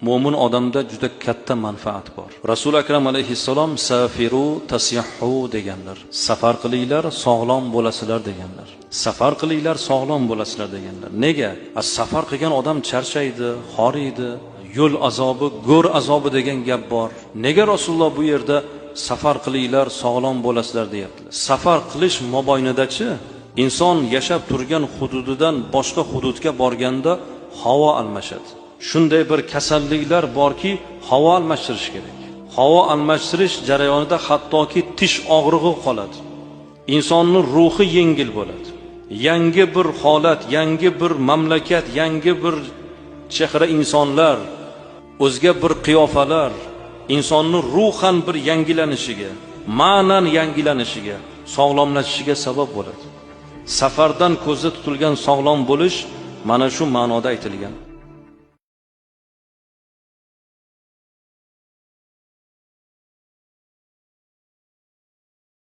Mo'min odamda juda katta manfaat bor. Rasul Akram alayhissalom safiru tasihhu deganlar. Safar qilinglar, sog'lom bo'lasizlar deganlar. Safar qilinglar, sog'lom bo'lasizlar deganlar. Nega? Safar qilgan odam charchaydi, horiydi, yo'l azobi, go'r azobi degan gap bor. Nega Rasululloh bu yerda safar qilinglar, sog'lom bo'lasizlar deyaptilar? Safar qilish mobaynidachi inson yashab turgan hududidan boshqa hududga borganda havo almashadi. Shunday bir kasalliklar borki, havo almashtirish kerak. Havo almashtirish jarayonida hattoki tish og'rig'i qoladi. Insonning ruhi yengil bo'ladi. Yangi bir holat, yangi bir mamlakat, yangi bir chehra insonlar, o'zga bir qiyofalar insonni ruhan bir yangilanishiga, ma'nan yangilanishiga, sog'lomlashishiga sabab bo'ladi. Safardan ko'zda tutilgan sog'lom bo'lish mana shu ma'noda aytilgan.